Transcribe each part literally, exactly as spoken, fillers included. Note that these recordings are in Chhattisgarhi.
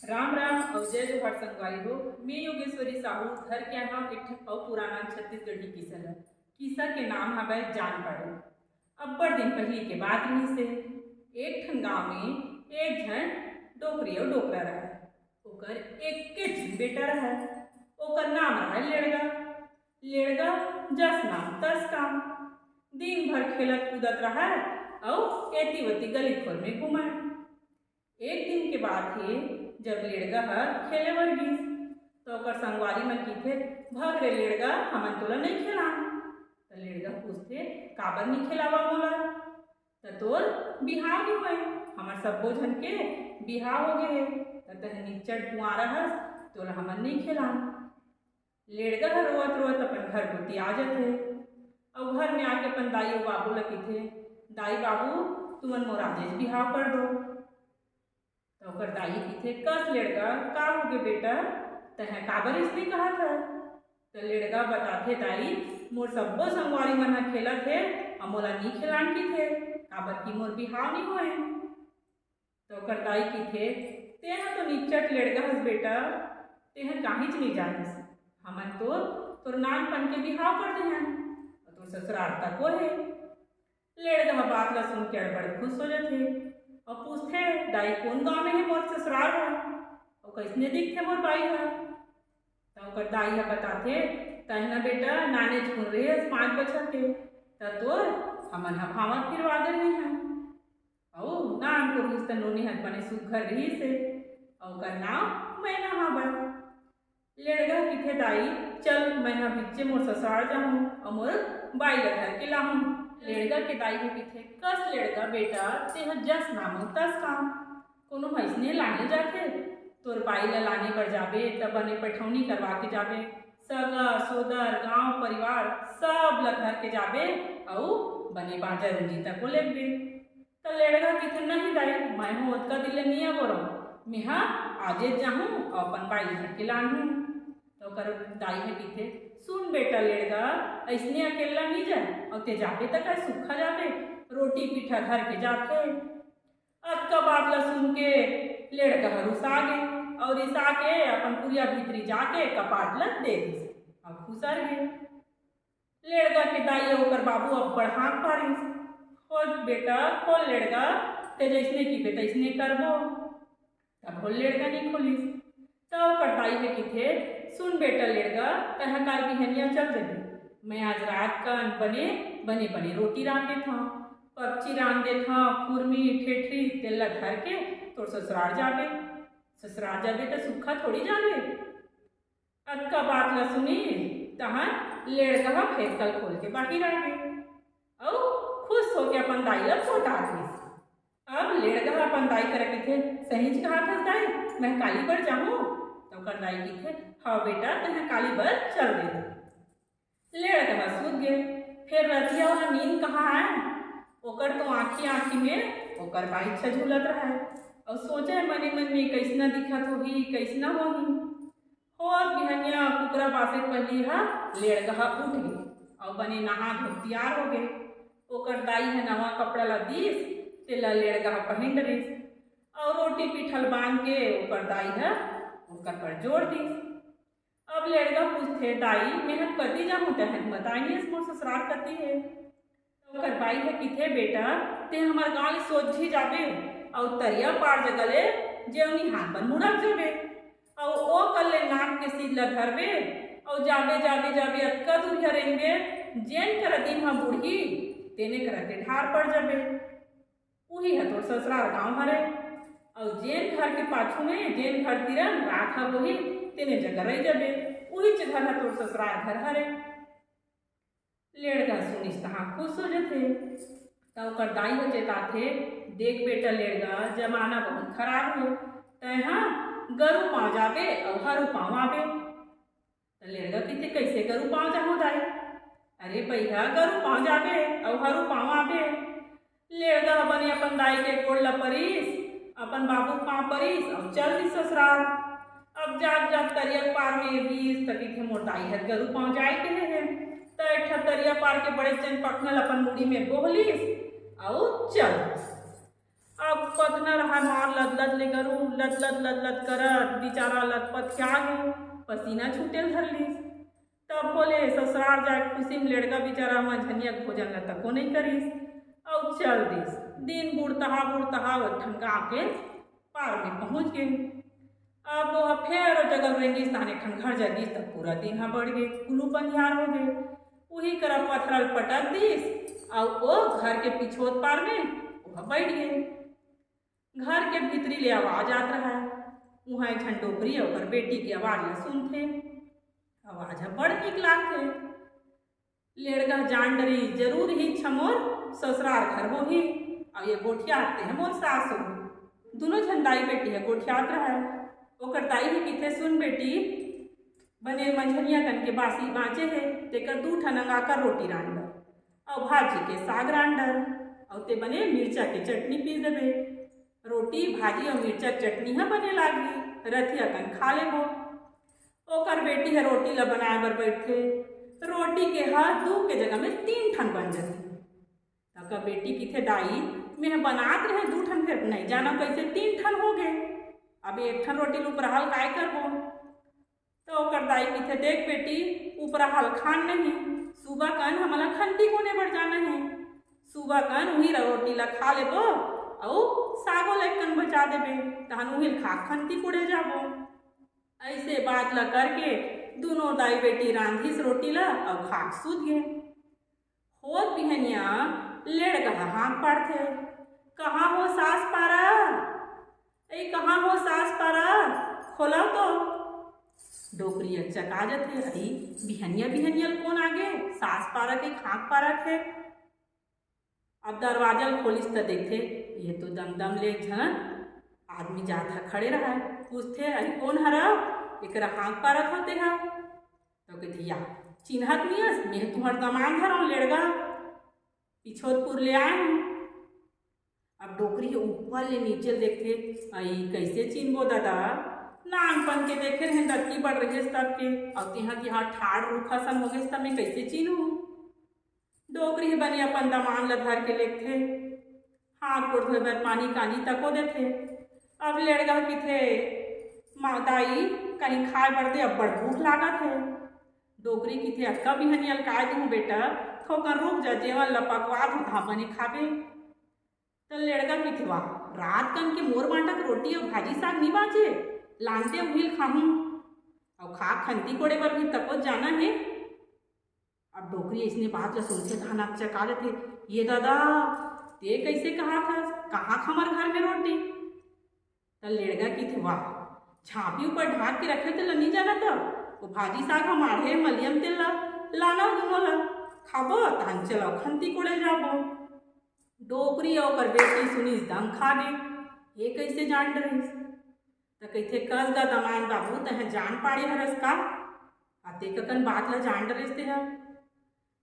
राम राम अउ जय जोहार संगवारी हो। मैं योगेश्वरी साहू धर के आए हंव एक ठन अउ पुराना छत्तीसगढ़ी किस्सा ल। किस्सा के नाम हवय जान पाड़ो। अब्बड़ दिन पहिली के बात रिहिस हे। एक ठन गांव में एक झन डोकरी अउ डोकरा रहय। ओकर एके झन बेटा रहय। ओकर नाम रहय लेड़गा। लेड़गा जस नाम तस काम। दिन भर खेलत कूदत रहय अउ एती ओती गली खोर में घूमय। एक दिन के बात हे, जब लेड़गा ह खेले बर गिस, त ओकर संगवारी मन किथे, "भग रे लेड़गा, हमन तोला नइ खेलान।" त लेड़गा पूछथे, "काबर नइ खेलावा मोला? त तोर बिहाव नइ होय, हमर सब्बो झन के बिहाव हो गे हे, त तह निच्चट कुंवारा हस, तोला हमन नइ खेलान।" लेड़गा ह रोवत रोवत अपन घर कोती आ जथे। अउ घर में आके अपन दाई अउ बाबू ल किथे, "दाई बाबू, तुमन मोर आजेच बिहाव कर दो।" त ओकर दाई किथे, "कस लेड़गा, का होगे बेटा, तैं काबर इसने कहत हस?" त लेड़गा बताथे, "दाई, मोर सब्बो संगवारी मन ह खेलत हे, अउ मोला नी खेलान किथे, काबर कि मोर बिहाव नी होय।" त ओकर दाई किथे, "तेंह तो निच्चट लेड़गा हस बेटा, तेंह काहीच नी जानस। हमन तो तोर नानपन के बिहाव कर देहन, अउ तोर ससुरार तको हे।" लेड़गा ह बात ल सुन के अड़बड़ खुश हो जथे अउ पूछथे, "दाई, कोन गांव में हे मोर ससुरार ह? अउ कइसने दिखथे मोर बाई ह?" त ओकर दाई ह बताथे, "तैं न बेटा नानेच कुन रेहेस, पाँच बछर के, त तोर हमन ह भांवर फिरवा दे रेहेन। अउ नानकुन रिहिस त नोनी ह बने सुग्घर रिहिस हे, अउ ओकर नांव मैना हावय।" लेड़गा किथे, "दाई, चल, मैं ह बिच्चे मोर ससुरार जाहूं अउ मोर बाई ल धर के लाहूं।" लेड़गा के दाई ह किथे, "कस लेड़गा बेटा, तेंह जस नाम तस काम, कोनो ह अइसने लाने जाथे, तोर बाई ल लाने बर जाबे त बने पठौनी करवा के जाबे, सगा सोदर गांव परिवार सब ल धर के जाबे अउ बने बाजा रूंजी तको लेगबे।" त लेड़गा किथे, "नहीं दाई, मैं हो ओतका दिन ले नइ अगोरंव, मेंहा आजेच जाहूं अउ अपन बाई ल धर के लानहूं।" त ओकर दाई ह किथे, "सुन बेटा लेड़गा, अइसने अकेल्ला नइ जाय, अउ ते जाबे त काय सुक्खा जाबे, रोटी पीठा धर के जाथे।" अतका बात ल सुन के लेड़गा ह रुसा गे अउ रिसा के अपन कुरिया भीतरी जाके कपाट ल दे दिस अउ खुसर गे। लेड़गा के दाई अउ ओकर बाबू अब्बड़ हांक पारिस, "खोल बेटा, खोल लेड़गा, ते जइसने कहिबे तइसने करबो।" तब हो लेड़गा नइ खोलिस। तब ओकर दाई ह किथे, "सुन बेटा लेड़गा, तैं ह काल बिहनिया चल देबे। मैं आज रात कन बने, बने, बने रोटी रांध देथंव, पपची रांध देथंव, खुरमी, ठेठरी, तेला धर के तोर ससुरार जाबे। ससुरार जाबे त सुक्खा थोड़ी जाबे।" अतका बात ल सुनिस, तहां लेड़गा ह फेर कल खोल के बाहिर आ गे अउ खुस होके अपन दाई ल पोटा दिस। अब लेड़गा ह अपन दाई करा किथे, "सहीच कहत हस दाई, मैं काली बर जाहूं?" त ओकर दाई किथे, "हव बेटा, तैं काली बर चल दे।" लेड़गा ह सुत गे। फेर रतिया ओला नींद कहां आय, ओकर तो आंखी आंखी में ओकर बाई ह झूलत रहय अउ सोचय मने मन में, "कइसना दिखत होही, कइसना होही।" होत बिहनिया कुकरा बासे पहिली ह लेड़गा ह उठ गे अउ बने नहा धो तियार हो गे। ओकर दाई ह नवा कपड़ा ल दिस, तेला लेड़गा ह पहिन डरिस अउ रोटी पीठा ल बांध के ओकर दाई ह ओकर पर जोर दिस। अब लेड़गा पूछथे, "दाई, मेंह कती जाहूं, तैं ह बताय नइ हस मोर ससुरार कती हे।" ओकर बाई ह किथे, "बेटा, तें हमर गांव ले सोझी जाबे अउ तरिया पार जगह ले जेवनी हाथ बर मुड़क जाबे अउ ओ कर ले नाक के सीध ल धरबे अउ जाबे, जाबे, जाबे अतका दूरिहा रेंगबे, जेन करा दिन ह बुड़ही, तेने करा ते ढार पड़ जाबे। उही ह तोर ससुरार गांव हरे। अउ जेन घर के पाछू में, जेन घर तीरन रात ह बोही, तेने जगह रहि जाबे, उहीच घर ह तोर ससुरार घर हरे।" लेड़गा सुनिस तहां खुस हो जथे। त ओकर दाई ह चेताथे, "देख बेटा लेड़गा, जमाना बहुत खराब हे, तैं ह गरू पांव जाबे अउ हरू पांव आबे।" त लेड़गा किथे, "कइसे गरू पांव जाहूं दाई?" "अरे भइया, गरू पांव जाबे अउ हरू पांव आबे।" लेड़गा ह बने अपन दाई के गोड़ ल परिस, अपन बाबू के पांव परिस अउ चल दिस ससुरार। अब जात जात तरिया के पार में गिस त किथे, "मोर दाई ह गरू पांव जाय कहे हे।" त एक ठा तरिया पार के बड़े चन पखना ल अपन मुड़ी में बोहलिस अउ चल दिस। अब पथना रहा मार लदलद ले गरू, लदलद लदलद करत बिचारा लदपथिया गे, पसीना छूटे धर लिस। तब बोले ससुरार जाए खुशी में लेड़गा बिचारा मंझनिया के भोजन ल तको नहीं करिस, अउ चल दिस। दिन बुड़तहा बुड़तहा वो ठन गाँव के पार में पहुँच गे। अब वो फेर वो जगल रेंगिस, तहाने ठन घर जगिस, तब पूरा दिन ह बढ़ गे, कुलू पंझार हो गे। उही करा पथरा ल पटक दिस, अउ वो घर के पिछोत पार में वो बैठ गे। घर के भीतरी ले आवाज आत रहय। उहाँ एक झन डोकरी ओकर बेटी के आवाज ल सुनथे। आवाज ह बड़ नीक लागथे। लेड़गा जान डरिस, जरूर ही छमोर ससुरार घर होही, अउ ये गोठियात ते ह मोर सास हो। दुनों झन दाई बेटी ह गोठियात रहय। ओकर दाई ह किथे, सुन बेटी, बने मंझनिया कन के बासी बाँचे हे, तेकर दू ठन अंगाकर रोटी रांध डर, अउ भाजी के साग रांध डर, अउ ते बने मिर्चा के चटनी पीस देबे। रोटी, भाजी अउ मिर्चा चटनी ह बने लागही, रतिया कन खा लेबो। ओकर बेटी ह रोटी ल बनाए बर बइठथे। रोटी के ह दू के जगह में तीन ठन बन जथे। त ओकर बेटी किथे, दाई, मेंह बनात रहे दू ठन, फेर नइ जानव कइसे तीन ठन हो गे। अब एक ठन रोटी ल उपराहा ल काय करबो? त ओकर दाई किथे, देख बेटी, उपराहा ल खान नहीं, सुबह कन हमला खंती कोड़े बर जाना हे। सुबह कन उही रोटी ल खा लेबो, अउ सागो ल एक कन बचा देबे, तहन उही ल खा खंती कोड़े जाबो। अइसे बात ल करके दुनों दाई बेटी रांधिस रोटी ल अउ खा के सूत गे। होत बिहनिया लेड़गा ह हाँक पारथे, "कहाँ हो सास पारा? ए, कहाँ हो सास पारा? खोलव तो।" डोकरी अचका जथे, "अई, बिहनिया बिहनिया ल कोन आगे? सास पारा के हाँक पारत हे।" अब दरवाजा ल खोलिस त देखथे, ये तो दमदम ले एक झन आदमी जात ह खड़े रहय। पूछथे, "अई कोन हरव? एकरा हाँक पारत हव तेहा?" त कथे, "या, चिन्हत नइ हस, मेंह तुँहर दमांद हरव लेड़गा, पिछोतपुर ले आए हँव।" अब डोकरी ह ऊपर ले नीचे ल देखथे, "अई, कइसे चिन्हबो ददा? नानपन के देखे रहेंव, अतकी बड़ रहेस तब के, अउ तेंहा तिहार ठाड़ रूख असन हो गेस, त मैं कइसे चिन्हूँ?" डोकरी ह बने अपन दमांद ल धर के लेगथे, हाथ गोड़ धोए बर पानी कांजी तको देथे। अब लेड़गा किथे, "माँ दाई, कहीं खाए बर दे, अब्बड़ भूख लागत हे।" डोकरी किथे, "अतका बिहनिया ल काय दूँ बेटा, थोकन रुक जा, जेवन ल पकवा दूँ, तहाँ बने खाबे।" त लेड़गा किथे, "वाह, रात कन के मोर बाँटा के रोटी अउ भाजी साग नइ बाँचे, लानते उही ल खाहूँ, अउ खा खंती कोड़े बर भी तको जाना हे।" अब डोकरी अइसने बात ल सुनथे, तहन अचका जथे, "ये ददा, ते कइसे कहत हस? कहाँ हमर घर में रोटी?" त लेड़गा किथे, "वाह, झाँपी ऊपर ढाँक के रखे, तेला नइ जानत हव? वो भाजी साग ह माढ़े मलियम, तेला लानव दुनों ल, खाबो, तहन चलव खंती कोड़े जाबो।" डोकरी अउ ओकर बेटी सुनिस, दम खा गे, ये कइसे जान डरिस? त कहिथे, "कस गा दमांद बाबू, तैं जान पाड़े हरस का? अतेक अकन बात ल जान डरेस तें ह?"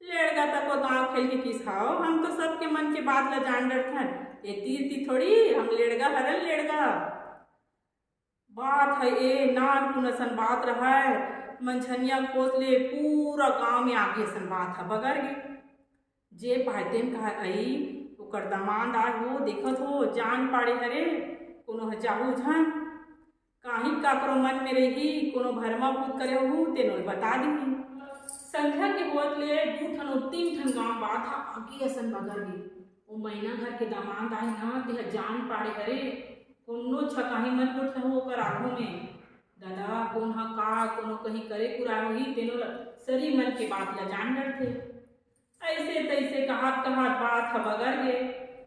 लेड़गा तको दाँव खेल के किस, "हव, हम तो सबके मन के बात ल जान डरथन, ए तीर ती थोड़ी, हम लेड़गा हरन लेड़गा।" बात ह ए नानकुन असन बात रहय, मंझनिया खोत ले पूरा गाँव में आगी असन बात ह बगर गे। जे पाय तेन कहय, "अई, ओकर दमांद आय हो, देखत हो, जान पाड़े हरे, कोनो ह जाहू झन, काहीं काकरो मन में रही, कोनो भरमा भूत करे होहू, तेनो ल बता दिही।" संझा के होत ले दू ठन अउ तीन ठन गाँव बात ह आगी असन बगर गे। ओ मैना घर के दमांद आय ना, तेह जान पाड़े हरे, कोनो छकाही मत गोठियाहू ओकर आघू में। ददा, कोन ह का, कोनो कहीं करे कुरार होही, तेनो ल सरी मन के बात ल जान डरथे। अइसे तइसे कहत कहत बात ह बगर गे,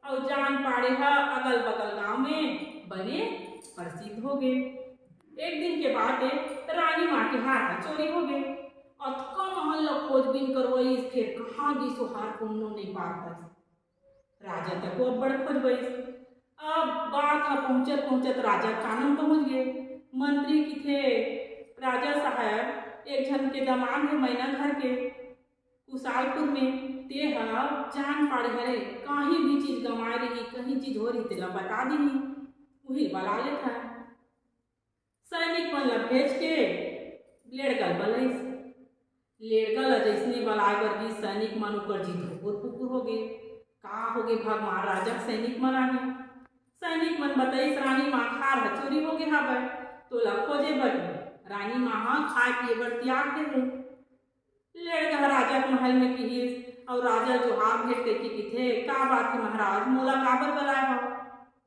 अउ जान पाड़े ह अगल बगल गाँव में बने परसिद्ध हो गे। एक दिन के बात ए, रानी माँ के हार ह चोरी हो गे। अतका महल ल खोजबीन करवइस, फेर कहाँ गिस ओ हार, कोनो नइ पार पाइस। राजा तको अब्बड़ खोजबइस। अब बात ह पहुँचत पहुँचत राजा कान म पहुँच गे। मंत्री किथे, "राजा साहब, एक झन के दमांद हे मैना घर के, कुशालपुर में, तेह जान पाड़े हरे, काहीं भी चीज गंवाए रही, कहीं चीज हो रही, तेला बता दिही, उही बला लेथन।" सैनिक मन ल भेज के लेड़गा ल बलाइस। लेड़गा ल जइसने बलाए बर गिस, सैनिक मन ओकर जी धुकुर पुकुर हो गे। का हो गे भगवान, राजा के सैनिक मन आगे। सैनिक मन बताइस, "रानी माँ के हार ह चोरी हो गे हवय, तोला खोजे बर हे।" रानी माँ ह खाए पिए बर तियाग दे हे। लेड़गा ह राजा के महल में किहिस, अउ राजा जोहार भेंट कइके किथे, "का बात हे महाराज, मोला काबर बलाए हव?"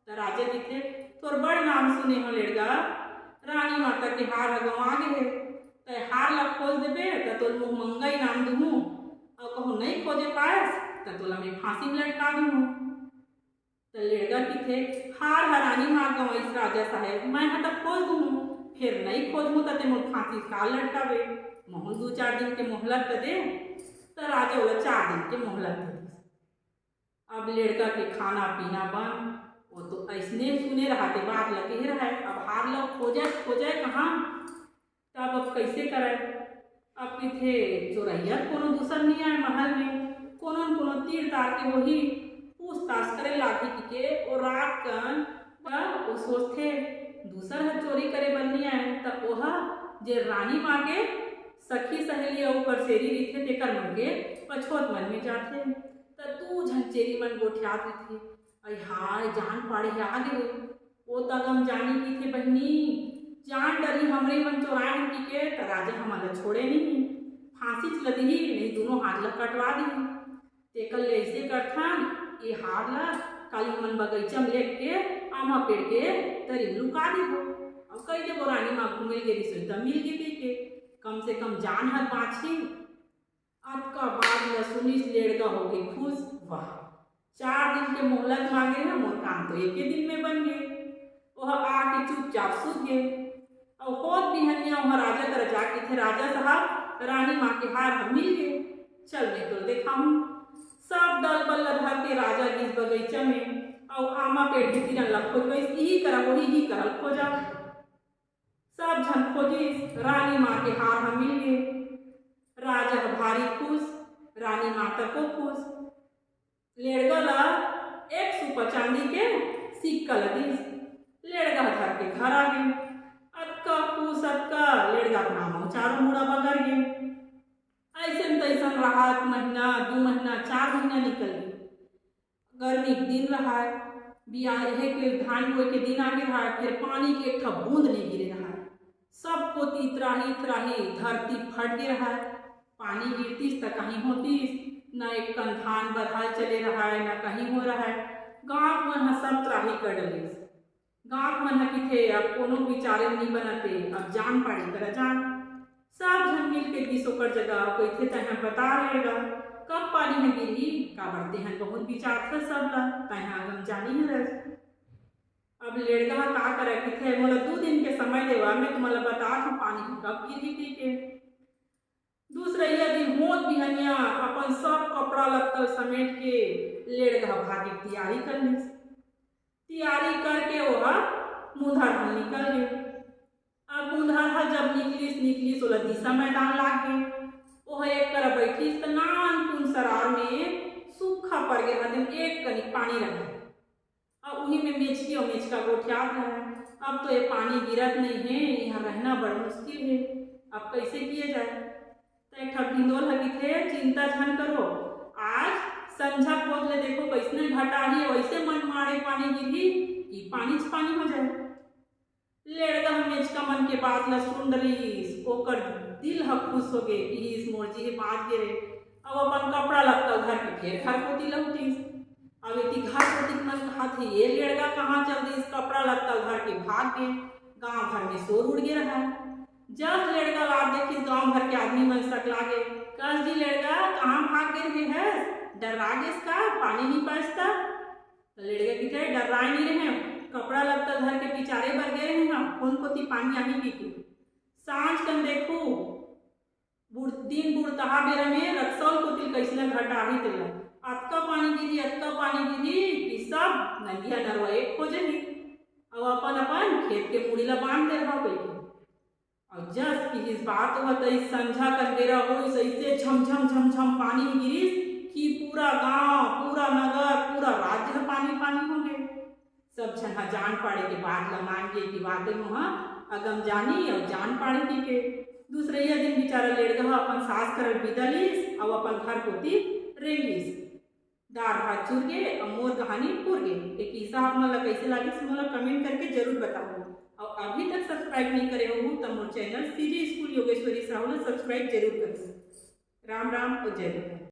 त राजा किथे, "तोर बड़ नाम सुने हो लेड़गा, रानी माता के हार ह गंवा गे हे, तै हार ला खोज देबे त तोर मुंह मंगा इनाम दुहूं, अउ कहूं नइ खोजे पायस त तोला मैं फांसी में लटका दुहूं।" त लेड़गा किथे, "हार ह रानी माँ गंवाइस राजा साहेब, मैं ह त खोज दुहूं, फेर नइ खोजहूं त ते मोर फांसी काल लटकाबे, महूं दू चार दिन के मोहलत त दे।" त राजा ओला चार दिन के मोहलत दे दिस। अब लेड़गा के खाना पीना बंद, वो तो अइसने सुने रहा ते बात ल कहे रहा, अब हार ल खोजे खोजे कहाँ, तब अब कइसे करय? अब किथे चोरइया कोनो दूसर नइ आय महल में, कोनो न कोनो तीर तार के होही, पूछताछ करे लागही किके, ओ रात कन, ओ सोचथे, दूसर ह चोरी करे बर नइ आय, त ओह जे रानी माँ के सखी सहेली अउ परसेरी रहिथे, तेकर मन के पछोत मन में जाथे। त दू झन चेरी मन गोठियात रहिथे, "अई हाय, जान पाड़े हे आ गे हे।" ओ त अगमजानी किथे, "बहिनी, जान डरही, हमरे मन चोराए हन किके, त राजा हमन ल छोड़े नहीं, फांसी च ल दिही, नहीं दुनों हाथ ल कटवा दिही। तेकर ले अइसे करथन, ए हार ल काली हमन बगइचा में लेग के आमा पेड़ के तरी में लुका देबो, अउ कहि देबो रानी माँ घूमे ल गे रिहिस त मिल गे कहिके, कम से कम जान हर बाँचही।" अतका बात ल सुनिस लेड़गा होगे खुश, "वाह, चार दिन के मोहलत मांगे हे, मोर काम तो एके दिन में बन गे।" ओह आके चुपचाप सुत गे। अउ होत बिहनिया ओह राजा करा जाके किथे, "राजा साहब, रानी माँ के हार ह मिल गे, चल मैं तोला देखाहूँ।" सब दल बल ल धर के राजा गिस बगइचा में, अउ आमा पेड़ के तीरन ल खोजवइस, "इही करा होही, इही करा खोजा।" सब झन खोजिस, रानी माँ के हार ह मिल गे। राजा ह भारी खुश, रानी माँ तको खुश। लेड़गा ला एक सूपा चांदी के सिक्का ल दिस। लेड़गा ह धर के घर आ गे। अतका खुश, अतका, लेड़गा के नाम अउ चारों मुड़ा बगर गे। अइसन तइसन राहत महीना, दू महीना, चार महीना निकल गे। गर्मी के दिन रहय, बियाहे के धान बोए के दिन आगे रहय, फेर पानी के एक ठा बूंद नइ गिरे रहय। सब कोती त्राही त्राही धरती फट गे रहय। पानी गिरतिस त कहीं होतिस, न एक कन धान बरहाल चले रहय, न कहीं हो रहय। गाँव मन ह सब त्राही कर डलिस। गाँव मन ह किथे, "अब कोनो बिचारे नइ बनत ए, अब जान पाड़े करा जान।" सब झन मिल के गिस ओकर जगह, कहिथे, "तैं ह बता लेड़गा, कब पानी ह गिरही, काबर तेंहन बहुत बिचारथस सब ल, तैं ह अगमजानी हरस।" अब लेड़गा ह का करय, किथे, "मोला दू दिन के समय देवा, मैं तुमन ल बतात हूँ पानी ह कब गिरही," कहिके। दूसरइया दिन होत बिहनिया अपन सब कपड़ा लत्ता समेट के लेड़गा भागे के तियारी कर लिस। तियारी करके ओह मुंधर ह निकल गे। अब मुंधर ह जब निकलिस, निकलिस, ओला दिसा मैदान लाग गे। ओह एक करा बइठिस त नानकुन सरार में सूखा पर गे रहय, एक कनिक पानी रहय। अउ उही में मेचकी अउ मेचका गोठियात रहय। अब तो ये पानी गिरत नइ हे, इहाँ रहना बड़ मुश्किल हे, अब कइसे किया जाए? त एक ठा भिंदोल ह किथे, "चिंता झन करो, आज संझा खोज ले देखो कइसने घटाही, वइसे मन माड़े पानी गिरही कि पानीच पानी हो जाए।" लेड़गा ह मेचका मन के बात ल सुन डरिस, ओकर दिल ह खुश होगे, किहिस, "मोर जी हे बाच गे रे।" अउ अपन कपड़ा लत्ता धर के फेर घर कोती लहुटिस। अब एती घर कोती मन कहत हे, "ये लेड़गा कहाँ चल दिस?" कपड़ा लत्ता धर के भाग गे। गांव भर में शोर उड़ गे रहय। जस लेड़गा ला देखिस, गांव भर के आदमी मन सकला गे, "कस जी लेड़गा, कहाँ भाग गे रहे हस? डर्रा गेस का? पानी नइ पायस त?" त लेड़गा किथे, "डर्राय नइ रहेंव, कपड़ा लत्ता धर के बिचारे बर गे रहेंव, कोन कोती पानी आही कहिके। सांझ कन देखहूं, बुड़-, दिन बुड़तहा बेरा में रक्सौल कोती कइसने घटाही तेला। अतका पानी गिरही, अतका पानी गिरही कि सब नदिया नरवा एक हो जाही। अउ अपन अपन खेत के मुड़ी ला बांध दे रहा कहिके।" अउ जस किहिस बात होवत अइस, संझा कन बेरा होइस, अइसे झमझम झमझम पानी गिरिस कि पूरा गांव, पूरा नगर, पूरा राज्य ह पानी पानी हो गे। सब झन ह जान पाड़े के बात ल मान गे कि वाकई म ह अगमजानी अउ जान पाड़े कहिके। दूसरइया दिन बिचारा लेड़गा ह अपन सास करा बिदा लिस अउ अपन घर कोती रेंगिस। दार भात चुर गे अउ मोर कहानी पुर गे। ए किस्सा आप मन ला कइसे लागिस, मोला comment करके जरूर बताहू। अउ अभी तक subscribe नहीं करे होहू, त मोर channel CG School Yogeshwari Sahu ला subscribe जरूर करहू। राम राम अउ जय जोहार।